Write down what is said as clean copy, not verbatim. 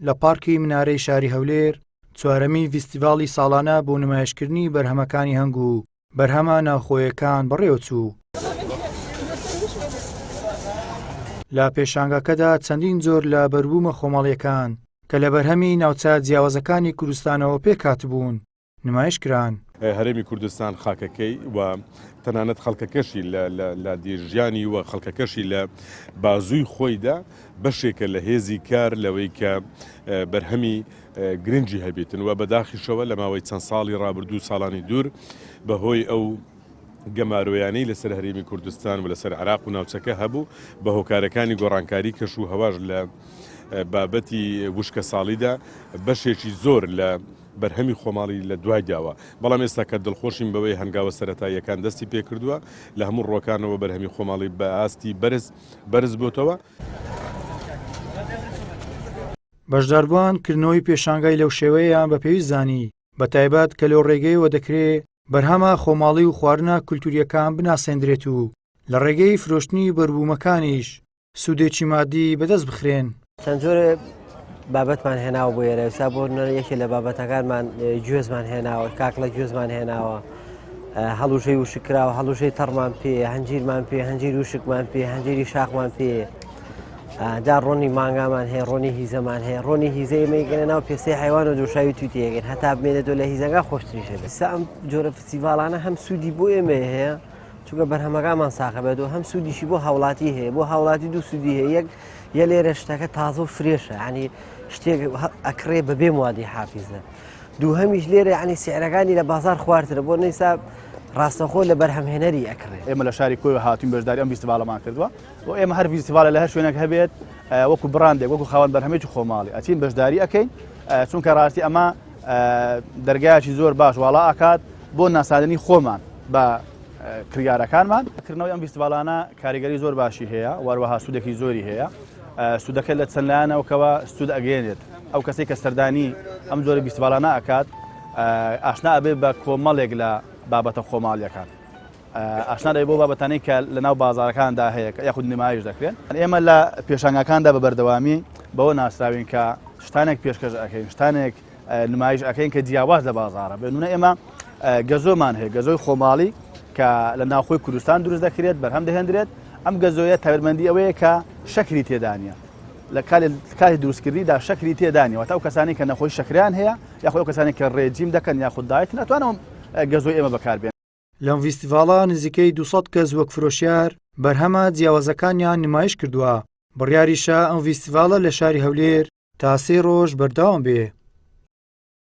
لە پارکی منارەی شاری هەولێر چوارەمین ڤیستیڤاڵی ساڵانە بۆ نمایشکردنی بەرهەمەکانی هەنگ و بەرهەمە ناوخۆیەکان بەڕێوەچوو. لە پێشانگاکەدا چەندین جۆر لە بەروبوومە خۆماڵییەکان کە لە بەرهەمی ناوچە جیاوازەکانی کوردستانەوە پێکهاتبوون، نمایش کران. هەرێمی کوردستان خاکەکەی و تەنانەت خەڵکەکەشی لە ژیانی و خەڵکەکەشی لە بازووی خۆیدا بەشێکە لە هێزی کار لەوەی کە بەرهەمی گرنگی هەبێتن و بەداخیشەوە لە ماوەی چەند ساڵی ڕابردوو ساڵانی دوور بەهۆی ئەو گەمارۆیانەی لەسەر هەرێمی کوردستان و لەسەر عێراق و ناوچەکە هەبوو بە هۆکارەکانی گۆڕانکاری کەش و هەواش لە بابەتی وشکە ساڵیدا بەشێکی زۆر لە بەرهەمی خۆماڵی لە دوای داوە، بەڵام ئێستا کە دڵخۆشین بەوەی هەنگاوە سەرەتاییەکان دەستی پێکردووە، لە هەموو ڕووەکانەوە بەرهەمی خۆماڵی بە ئاستی بەرز بەرز بۆتەوە. بەشداربووان کردنەوەی پێشانگای لەو شێوەیەیان بە پێویست زانی، بەتایبەت کە لەو ڕێگەیەوە دەکرێ بەرهەمە خۆماڵی و خواردنە کولتوورییەکان بناسێندرێت و لە ڕێگەی فرۆشتنی بەروبوومەکانیش سوودێکی مادی بەدەست بخرێن. چەند جۆرێ بابەتمان هێناوە بۆ ئێرە ئێستا بۆ یەکێ لە بابەتەکانمان گوێزمان هێناوە کاکڵە گوێزمان هێناوە هەڵوژەی وشک کراوە هەڵوژەی تەڕمان پێ هەنجیرمان پێ هەنجیر وشکمان پێ هەنجیری شاخمان پێ جا ڕۆنی مانگامان هەیە ڕۆنی هیزەمان هەیە ڕۆنی هیزە ئێمە گەنە ناو پێسەی حیوان و جۆشاوی توتیەکەن هەتا بمێنێتەوە لە هیزەکە خۆشتریشە ئێستا ئەم جۆرە فستیڤاڵانە هەم سوودی بۆ ئێمە هەیە چونکە بەرهەمەکانمان ساخە بێت و هەم سوودیشی بۆ هاوڵاتی هەیە بۆ هاوڵاتی دوو سوودی هەیە یەک یە لێرە شتەکە تازە و fresh ە ینی شتێک ئەکڕێ بەبێ موادی حافیزە دووهەمیش لێرە ینی سعرەکانی لە بازار خوارترە بۆ نەیسا ڕاستەخۆ لە بەرهەمهێنەری ئەکڕێ. ئێمە لە شاری کۆیە هاتوین بەشداری ئەم ڤیستیڤاڵەمان کردووە و ئێمە هەر ڤیستیڤاڵە لە هەر شوێنێک هەبێت وەکو بڕاندێک وەکو خاوەن بەرهەمێکی خۆماڵی ئەچین بەشداری ئەەکەین چونکە ڕاستی ئەمە دەرگایەکی زۆر باش واڵا ئەکات بۆ ناساندنی خۆمان بە کڕیارەکانمان. کردنەوەی ئەم ڤیستیڤاڵانە کاریگەری زۆر باشی هەیە و هەروەها سوودێکی زۆری هەیە. سوودەکە لە چەند لایەنەوەکەوە سوود ئەگەیەنێت. ئەو کەسەی کە سەردانی ئەم جۆرە ڤیستیڤاڵانە ئەکات ئاشنا ئەبێت بە کۆمەڵێک لە بابەتە خۆماڵیەکان. ئاشنا دەبێت بەو بابەتانەی کە لە ناو بازاڕەکاندا هەیە یاخود نمایش دەکرێن. ئێمە لە پێشانگاکاندا بە بەردەوامی بەوە ناسراوین کە شتانێک پێشکەش ئەکەین، شتانێک نمایش ئەکەین کە جیاواز لە بازاڕە بێ نونە ئێمە گەزۆمان هەیە گەزۆی خۆماڵی کە لە ناوخۆی کوردستان دروست دەکرێت بەرهەم دەهێندرێت ئەم گەزۆیە تایبەتمەندی ئەوەیە کە شەکری تێدانە لە کاتی دروستکردنیدا شەکری تێدانی واتە ئەو کەسانی کە نەخۆی شەکریان هەیە یاخۆ ئەو کەسانی کە ڕێجیم دەکەن یاخود diet ناتوانم گەزۆی ئێمە بەکاربێن لەم ڤیستیڤاڵە نزیکەی 200 کەس وەک فرۆشیار بەرهەمە جیاوازەکانیان نمایش کردووە، بڕیاریشە ئەم ڤیستیڤاڵە لە شاری هەولێر تا سێ ڕۆژ بەردەوام بێ.